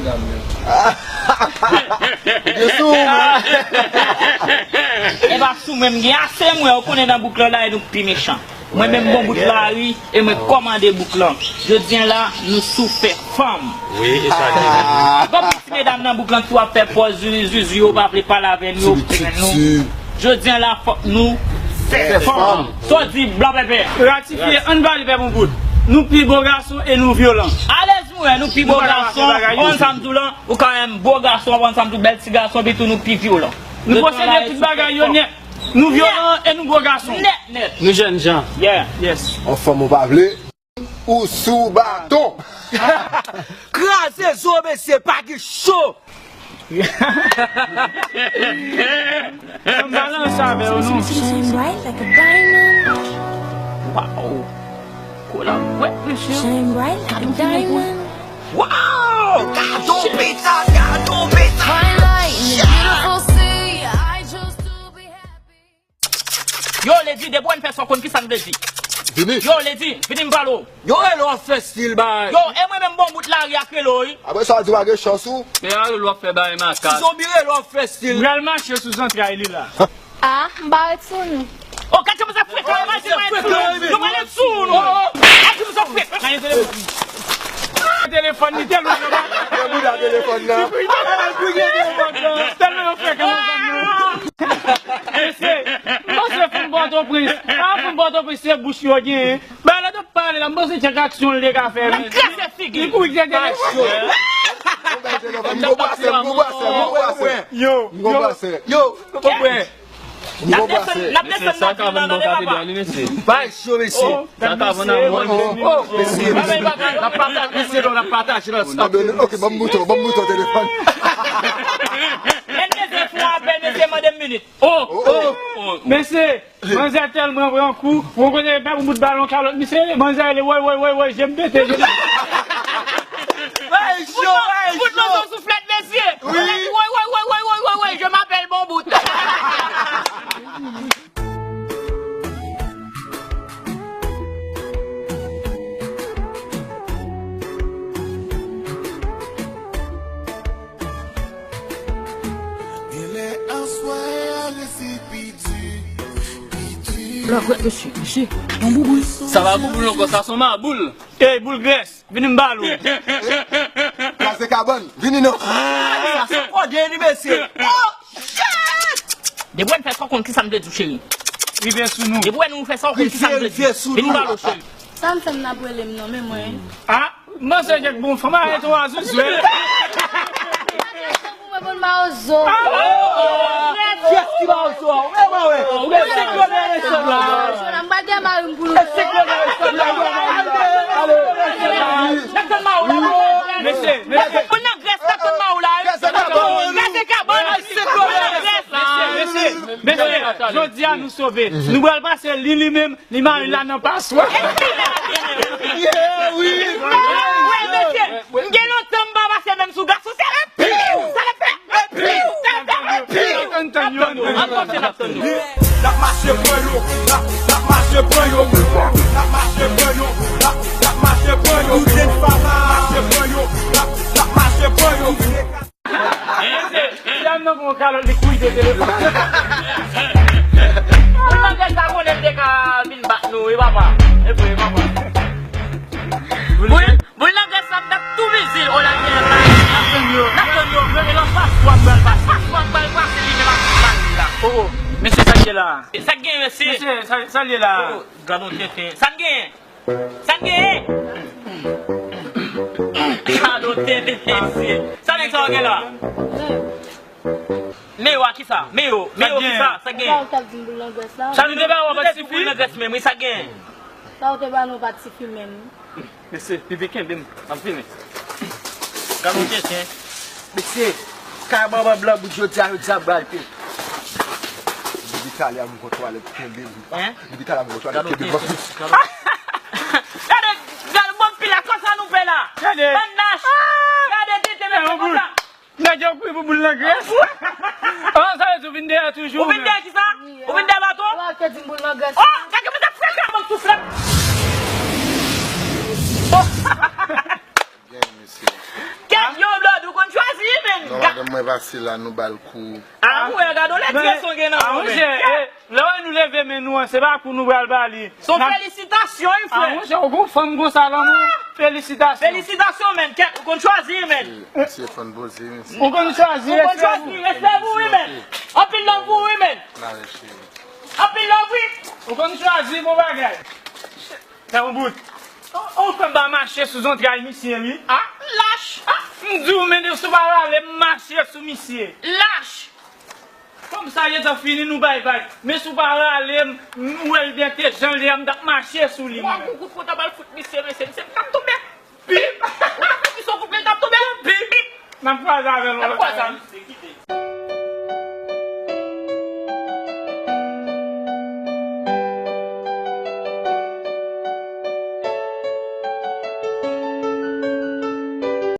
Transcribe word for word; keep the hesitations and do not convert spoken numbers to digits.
Ou gen sou ou, men. E pa sou mwen, m gen ase, mwen, ou konnen nan bouk lan la, e nou k pi mechan. Mwen menm, bon bout lari, e mwen kòmande bouk lan. Jodi a la, nou sou fè fanm. Wi, e sa li menm. Gon ti medam nan bouk lan tou ap fè pòz zuzu, zuzu, yo pa vle pale avè n, yo plen nou. Jodi a la, fòk nou fè fanm. Sa w di, blan pèpè? Ratifye, ann pale pèp yon bout. Nou pi bo gason e nou vyolan. Alèz mwen, nou pi bo gason. Konn sa m di w lan, ou kanmenm bo gason, konn sa m di w, bèl ti gason, epi tou nou pi vyolan. Nou posede tout bagay yo nèt. Nou vyolan e nou bo gason. Nèt, nèt. Nou jènjan. Yeah. Yes. Yon fanm ou pa vle, ou sou baton. Kraze zo, mesye, pa gen cho. Ann balanse avè w, non. Shine bright like a diamond. Wow. Kola wèt, mesye. Shine bright like a diamond. Wow! Gade yon pita, gade yon pita. Fine light in the beautiful sea. I chose to be happy. Yo, Lady, depi w fè sa w konn ki sa n vle di. Vini. Yo, Lady, vini m pale w. Yo, rele w ap fè stil bay. Yo, e mwen menm bon bout lari a k rele w, wi. Apre sa w di w pa gen chans ou. E a rele w ap fè bay makak. Zonbi rele w ap fè stil. M pral mache sou zantray li la. Ah, m pa ret sou nou. Oh, gad jan misye frekan, imajine mwen ret sou nou. Nou pral ret sou nou. Gad jan misye frekan. Nan telefòn li tèlman nan bouda telefòn nan. Tèlman yo frekan nan zòn nan. Mesye, m panse fanm Pòtoprens. Ah, fanm Pòtoprens se bouch yo genyen. Ba la t ap pale la, m panse chak aksyon l te ka fè. Nan krese figi. Li kouri kite telefòn. M gon bwasè, m gon bwasè, m gon bwasè. Yo, m gon bwasè. Yo, m gon bwasè. N ap desann, n ap desann nan vil nan, tande papa. Bay cho, mesye. Sa ka vann a mwen. Oh, mesye, mesye. N ap pataje, mesye, n ap pataje nan. Ok, ban m mouton, ban m mouton telefòn. N dezyen fwa apèl, mesye, mande m minit. Oh, oh, oh. Mesye, manzè tèlman pran kou, ou konnen menm bout balon kalòt, misye, manzè rele, woy, woy, woy, woy, je m pete, je m... Bay cho, bay cho. Fout nan son souflèt, mesye. Wi. Woy, woy, woy, je m apèl bon bout. Genlè aswè a resi pi di, pi di. Lòk wèt, mesye, mesye, yon bouboul. Sa pa bouboul ankò, sa se yon maboul. Ey, boul grès, vini m ba l ou. Kraze kabann, vini non. Sa se kòde li, mesye. Oh, shit! Depi w fè sa, w konn ki sa m vle di w, cheri. Rive sou nou. Depi w nou fè sa, w konn ki sa m vle di w. Vini m ba l ou, cheri. Sa m fè m n ap rele m non, men mwen. Ah, manzè jèt bon fanm, arete w a zouzoun. Pou mwen, pou n ba w zo. Jès ki ba w zo a, ou menm, wè, wè. Ou menm, siklòn nan resanm la. M pa gen mari m pou nou. Siklòn nan resanm la, ale, ale. N ap tann mari w la. Mesye, mesye. Moun nan grès, n ap tann mari w la. Grès se kabann. Grès se kabann. Siklòn nan resanm la. Mesye, mesye, jodi a nou sove. Nou pral pase li, li menm. Li mari la nan paswa. Yeah, wi. Wi, mesye. M gen lontan m pa pase menm sou gason. Se le piw. Sa l ap fè. Le piw. Sa l ap fè. Le piw. N ap tann yo. N ap tann yo. N ap mache pran yo. N ap, n ap mache pran yo. N ap mache pran yo. N ap, n ap mache pran yo. Mache pran yo. N ap, n ap mache pran yo. Medam nan pran yon kalòt, li kouri de telefòn. Boul nan grès la konnen l te ka vin bat nou, wi, papa. E vre, papa. Boul, boul nan grès la, m t ap tou mizi l. O, l ap gen la. N ap tann yo. N ap tann yo. Yo, e lòt paswa m pral pase. Paswa m pral pase, li menm ap pase la. Oh, oh. Mesye, sa k ye la? Sa k gen, mesye? Mesye, sa, sa l ye la? Oh, oh. Gad on tenten. Sa n genyen? Sa n genyen? Gad on tenten, mesye. Sa nèg sa yo gen la? Men yo a kisa? Men yo, men yo kisa? Sa k genyen? Sa ou t ap di m boul nan grès la? Sa nou te ba w a pa t sifi? Boul nan grès menm, wi, sa k genyen? Sa ou te ba nou pa t sifi menm? Mesye, pipi kenbe m, m ap vini. Gad on tenten. Mesye, kay banban blan bout jodi a, jodi a bral pe. Depi talè a m gon twalèt kenbe m. Hein? Depi talè a m gon twalèt kenbe m. Gade, gade, bon pil la, konsa nou fè la. Gade. Bann nach. Gade, tete, mesye, konsa. Nèg yo kouri pou boul nan grès. Ah, sa vle di ou vin dèyè toujou. Ou vin dèyè kisa? Ou vin dèyè baton? Ou pa te di m boul nan grès. Oh, gade, mwen t ap frekan, mwen souflèt. Kèt yo, blòd, ou Mwen pase la, nou ba l kou. A mwen, gade yon lè ti leson gen nan mwen. Lè nou leve men nou an, se pa kou nou pral ba li. Se yon felisitasyon wi, frè. Monchè, ou gon fanm konsa lanmou. Felisitasyon. Felisitasyon, men. Ou konn chwazi, men. Mesye fann poze, mesye. Ou konn chwazi. Ou konn chwazi. Respè pou wi, men. Anpil love pou wi, men. Lale cheri. Anpil love wi. Ou konn chwazi bon bagay. Nan yon bout. Ou fè ba mache sou zantray misye wi. A lach. M di w men si w pa rale m mache sou misye. Lach. Kòm sa gentan fini nou bay bay. Men si w pa rale m, m wè l byen te jan l ye a, m t ap mache sou li. Mwen. Gon kout pòt ap al fout misye, mesye, misye t ap tonbe. Pip. Ou t ap fè ki sa w kout men l t ap tonbe. Pip. N ap kwaze avè l yon lòt.